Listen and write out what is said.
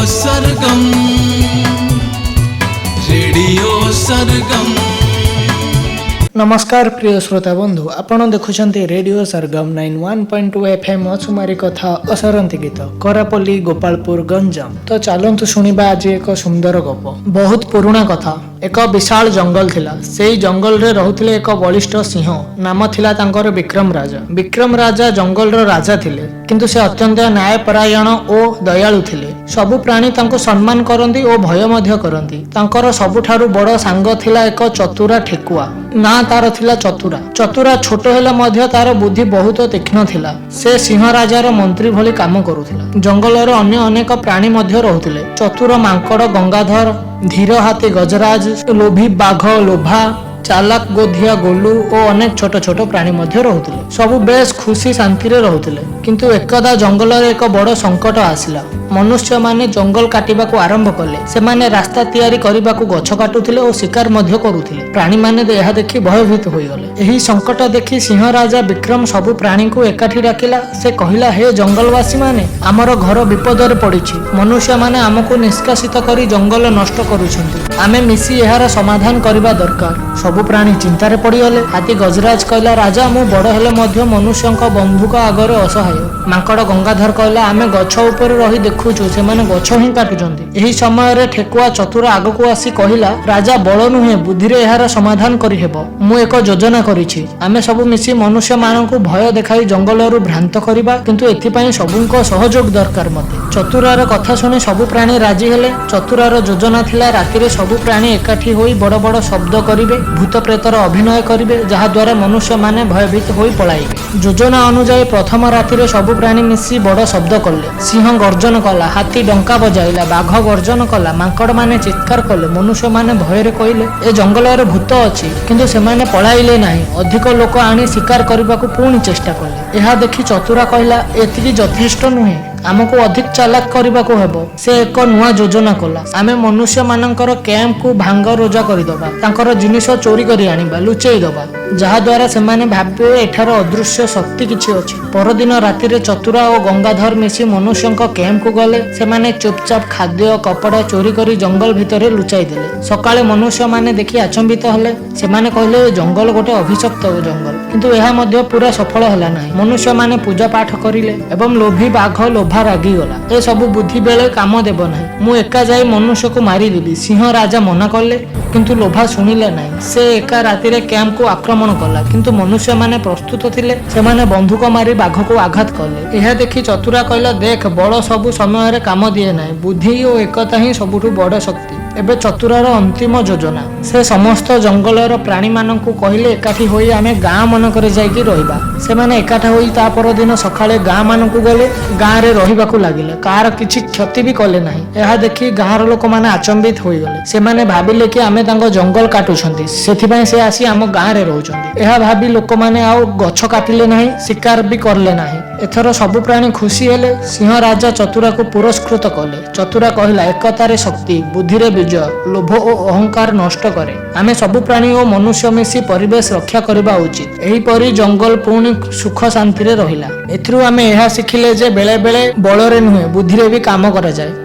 Sargam, radio Sargam. ନମସ୍କାର ପ୍ରିୟ ଶ୍ରୋତା ବନ୍ଧୁ, ଆପଣ ଦେଖୁଛନ୍ତି ରେଡ଼ିଓ ସରଗମ 91.2 ଏଫ୍ ଏମ୍, ଅସୁମାରୀ କଥା ଅସରନ୍ତି ଗୀତ, କରାପଲ୍ଲୀ, ଗୋପାଳପୁର, ଗଞ୍ଜାମ। ତ ଚାଲନ୍ତୁ ଶୁଣିବା ଆଜି ଏକ ସୁନ୍ଦର ଗପ। ବହୁତ ପୁରୁଣା କଥା। ଏକ ବିଶାଳ ଜଙ୍ଗଲ ଥିଲା। ସେଇ ଜଙ୍ଗଲରେ ରହୁଥିଲେ ଏକ ବଳିଷ୍ଠ ସିଂହ। ନାମ ଥିଲା ତାଙ୍କର ବିକ୍ରମ ରାଜା। ବିକ୍ରମ ରାଜା ଜଙ୍ଗଲର ରାଜା ଥିଲେ, କିନ୍ତୁ ସେ ଅତ୍ୟନ୍ତ ନ୍ୟାୟପରାୟଣ ଓ ଦୟାଳୁ ଥିଲେ। ସବୁ ପ୍ରାଣୀ ତାଙ୍କୁ ସମ୍ମାନ କରନ୍ତି ଓ ଭୟ ମଧ୍ୟ କରନ୍ତି। ତାଙ୍କର ସବୁଠାରୁ ବଡ଼ ସାଙ୍ଗ ଥିଲା ଏକ ଚତୁରା ଠେକୁଆ। ନାଁ ତାର ଥିଲା ଚତୁରା। ଚତୁରା ଛୋଟ ହେଲେ ମଧ୍ୟ ତାର ବୁଦ୍ଧି ବହୁତ ତୀକ୍ଷ୍ଣ ଥିଲା। ସେ ସିଂହ ରାଜାର ମନ୍ତ୍ରୀ ଭଳି କାମ କରୁଥିଲା। ଜଙ୍ଗଲରେ ଅନ୍ୟ ଅନେକ ପ୍ରାଣୀ ମଧ୍ୟ ରହୁଥିଲେ। ଚତୁର ମାଙ୍କଡ଼ ଗଙ୍ଗାଧର, ଧୀର ହାତୀ ଗଜରାଜ, ଲୋଭୀ ବାଘ ଲୋଭା, ଚାଲାକ ଗୋଧିଆ ଗୋଲୁ ଓ ଅନେକ ଛୋଟ ଛୋଟ ପ୍ରାଣୀ ମଧ୍ୟ ରହୁଥିଲେ। ସବୁ ବେଶ ଖୁସି ଶାନ୍ତିରେ ରହୁଥିଲେ। କିନ୍ତୁ ଏକଦା ଜଙ୍ଗଲରେ ଏକ ବଡ଼ ସଙ୍କଟ ଆସିଲା। ମନୁଷ୍ୟମାନେ ଜଙ୍ଗଲ କାଟିବାକୁ ଆରମ୍ଭ କଲେ। ସେମାନେ ରାସ୍ତା ତିଆରି କରିବାକୁ ଗଛ କାଟୁଥିଲେ ଓ ଶିକାର ମଧ୍ୟ କରୁଥିଲେ। ପ୍ରାଣୀମାନେ ଏହା ଦେଖି ଭୟଭୀତ ହୋଇଗଲେ। ଏହି ସଙ୍କଟ ଦେଖି ସିଂହ ରାଜା ବିକ୍ରମ ସବୁ ପ୍ରାଣୀଙ୍କୁ ଏକାଠି ଡାକିଲା। ସେ କହିଲା, "ହେ ଜଙ୍ଗଲବାସୀମାନେ, ଆମର ଘର ବିପଦରେ ପଡ଼ିଛି। ମନୁଷ୍ୟମାନେ ଆମକୁ ନିଷ୍କାସିତ କରି ଜଙ୍ଗଲ ନଷ୍ଟ କରୁଛନ୍ତି। ଆମେ ମିଶି ଏହାର ସମାଧାନ କରିବା ଦରକାର।" ସବୁ ପ୍ରାଣୀ ଚିନ୍ତାରେ ପଡ଼ିଗଲେ। ହାତୀ ଗଜରାଜ କହିଲା, "ରାଜା, ମୁଁ ବଡ଼ ହେଲେ ମଧ୍ୟ ମନୁଷ୍ୟଙ୍କ ବନ୍ଧୁକ ଆଗରେ ଅସହାୟ।" ମାଙ୍କଡ଼ ଗଙ୍ଗାଧର କହିଲା, "ଆମେ ଗଛ ଉପରେ ରହି ଦେଖୁଛୁ, ସେମାନେ ଗଛ ହିଁ କାଟୁଛନ୍ତି।" ଏହି ସମୟରେ ଠେକୁଆ ଚତୁର ଆଗକୁ ଆସି କହିଲା, "ରାଜା, ବଳ ନୁହେଁ, ବୁଦ୍ଧିରେ ଏହାର ସମାଧାନ କରିହେବ। ମୁଁ ଏକ ଯୋଜନା କରିଛି। ଆମେ ସବୁ ମିଶି ମନୁଷ୍ୟମାନଙ୍କୁ ଭୟ ଦେଖାଇ ଜଙ୍ଗଲରୁ ଭ୍ରାନ୍ତ କରିବା। କିନ୍ତୁ ଏଥିପାଇଁ ସବୁଙ୍କ ସହଯୋଗ ଦରକାର ମତେ।" ଚତୁରାର କଥା ଶୁଣି ସବୁ ପ୍ରାଣୀ ରାଜି ହେଲେ। ଚତୁରାର ଯୋଜନା ଥିଲା, ରାତିରେ ସବୁ ପ୍ରାଣୀ ଏକାଠି ହୋଇ ବଡ଼ ବଡ଼ ଶବ୍ଦ କରିବେ, ଭୂତ ପ୍ରେତର ଅଭିନୟ କରିବେ, ଯାହାଦ୍ୱାରା ମନୁଷ୍ୟମାନେ ଭୟଭୀତ ହୋଇ ପଳାଇବେ। ଯୋଜନା ଅନୁଯାୟୀ ପ୍ରଥମ ରାତିରେ ସବୁ ପ୍ରାଣୀ ମିଶି ବଡ଼ ଶବ୍ଦ କଲେ। ସିଂହ ଗର୍ଜନ କଲା, ହାତୀ ଡଙ୍କା ବଜାଇଲା, ବାଘ ଗର୍ଜନ କଲା, ମାଙ୍କଡ଼ମାନେ ଚିତ୍କାର କଲେ। ମନୁଷ୍ୟମାନେ ଭୟରେ କହିଲେ, "ଏ ଜଙ୍ଗଲରେ ଭୂତ ଅଛି।" କିନ୍ତୁ ସେମାନେ ପଳାଇଲେ ନାହିଁ। ଅଧିକ ଲୋକ ଆଣି ଶିକାର କରିବାକୁ ପୁଣି ଚେଷ୍ଟା କଲେ। ଏହା ଦେଖି ଚତୁରା କହିଲା, "ଏତିକି ଯଥେଷ୍ଟ ନୁହେଁ। ଆମକୁ ଅଧିକ ଚାଲାକ କରିବାକୁ ହେବ।" ସେ ଏକ ନୂଆ ଯୋଜନା କଲା। "ଆମେ ମନୁଷ୍ୟମାନଙ୍କର କ୍ୟାମ୍ପକୁ ଭାଙ୍ଗ ରୋଜା କରିଦେବା। ତାଙ୍କର ଜିନିଷ ଚୋରି କରି ଆଣିବା, ଲୁଚେଇ ଦବା, ଯାହାଦ୍ୱାରା ସେମାନେ ଭାବିବେ ଏଠାରେ ଅଦୃଶ୍ୟ ଶକ୍ତି କିଛି ଅଛି।" ପରଦିନ ରାତିରେ ଚତୁରା ଓ ଗଙ୍ଗାଧର ମିଶି ମନୁଷ୍ୟଙ୍କ କ୍ୟାମ୍ପକୁ ଗଲେ। ସେମାନେ ଚୁପଚାପ ଖାଦ୍ୟ, କପଡ଼ା ଚୋରି କରି ଜଙ୍ଗଲ ଭିତରେ ଲୁଚାଇ ଦେଲେ। ସକାଳେ ମନୁଷ୍ୟମାନେ ଦେଖି ଆଚମ୍ବିତ ହେଲେ। ସେମାନେ କହିଲେ, "ଏ ଜଙ୍ଗଲ ଗୋଟେ ଅଭିଶପ୍ତ ଜଙ୍ଗଲ।" କିନ୍ତୁ ଏହା ମଧ୍ୟ ପୁରା ସଫଳ ହେଲା ନାହିଁ। ମନୁଷ୍ୟମାନେ ପୂଜା ପାଠ କରିଲେ ଏବଂ ଲୋଭୀ ବାଘ ଲୋଭା ରାଗିଗଲା। "ଏସବୁ ବୁଦ୍ଧି ବେଳେ କାମ ଦେବ ନାହିଁ। ମୁଁ ଏକା ଯାଇ ମନୁଷ୍ୟକୁ ମାରିଦେବି।" ସିଂହ ରାଜା ମନା କଲେ, କିନ୍ତୁ ଲୋଭା ଶୁଣିଲେ ନାହିଁ। ସେ ଏକା ରାତିରେ କ୍ୟାମ୍ପକୁ ଆକ୍ରମଣ କଲା। କିନ୍ତୁ ମନୁଷ୍ୟମାନେ ପ୍ରସ୍ତୁତ ଥିଲେ। ସେମାନେ ବନ୍ଧୁକ ମାରି ବାଘକୁ ଆଘାତ କଲେ। ଏହା ଦେଖି ଚତୁରା କହିଲା, "ଦେଖ, ବଳ ସବୁ ସମୟରେ କାମ ଦିଏ ନାହିଁ। ବୁଦ୍ଧି ଓ ଏକତା ହିଁ ସବୁଠୁ ବଡ଼ ଶକ୍ତି।" ଏବେ ଚତୁରାର ଅନ୍ତିମ ଯୋଜନା। ସେ ସମସ୍ତ ଜଙ୍ଗଲର ପ୍ରାଣୀମାନଙ୍କୁ କହିଲେ, "ଏକାଠି ହୋଇ ଆମେ ଗାଁ ମାନଙ୍କରେ ଯାଇକି ରହିବା।" ସେମାନେ ଏକାଠି ହୋଇ ତା ପରଦିନ ସକାଳେ ଗାଁ ମାନଙ୍କୁ ଗଲେ। ଗାଁରେ ରହିବାକୁ ଲାଗିଲେ। କାହାର କିଛି କ୍ଷତି ବି କଲେ ନାହିଁ। ଏହା ଦେଖି ଗାଁର ଲୋକମାନେ ଆଚମ୍ବିତ ହୋଇଗଲେ। ସେମାନେ ଭାବିଲେ କି ଆମେ ତାଙ୍କ ଜଙ୍ଗଲ କାଟୁଛନ୍ତି, ସେଥିପାଇଁ ସେ ଆସି ଆମ ଗାଁରେ ରହୁଛନ୍ତି। ଏହା ଭାବି ଲୋକମାନେ ଆଉ ଗଛ କାଟିଲେ ନାହିଁ, ଶିକାର ବି କଲେ ନାହିଁ। ଏଥର ସବୁ ପ୍ରାଣୀ ଖୁସି ହେଲେ। ସିଂହ ରାଜା ଚତୁରାକୁ ପୁରସ୍କୃତ କଲେ। ଚତୁରା କହିଲା, "ଏକତାରେ ଶକ୍ତି, ବୁଦ୍ଧିରେ ବିଜୟ, ଲୋଭ ଓ ଅହଙ୍କାର ନଷ୍ଟ କରେ। ଆମେ ସବୁ ପ୍ରାଣୀ ଓ ମନୁଷ୍ୟ ମିଶି ପରିବେଶ ରକ୍ଷା କରିବା ଉଚିତ।" ଏହିପରି ଜଙ୍ଗଲ ପୁଣି ସୁଖ ଶାନ୍ତିରେ ରହିଲା। ଏଥିରୁ ଆମେ ଏହା ଶିଖିଲେ ଯେ ବେଳେ ବେଳେ ବଳରେ ନୁହେଁ, ବୁଦ୍ଧିରେ ବି କାମ କରାଯାଏ।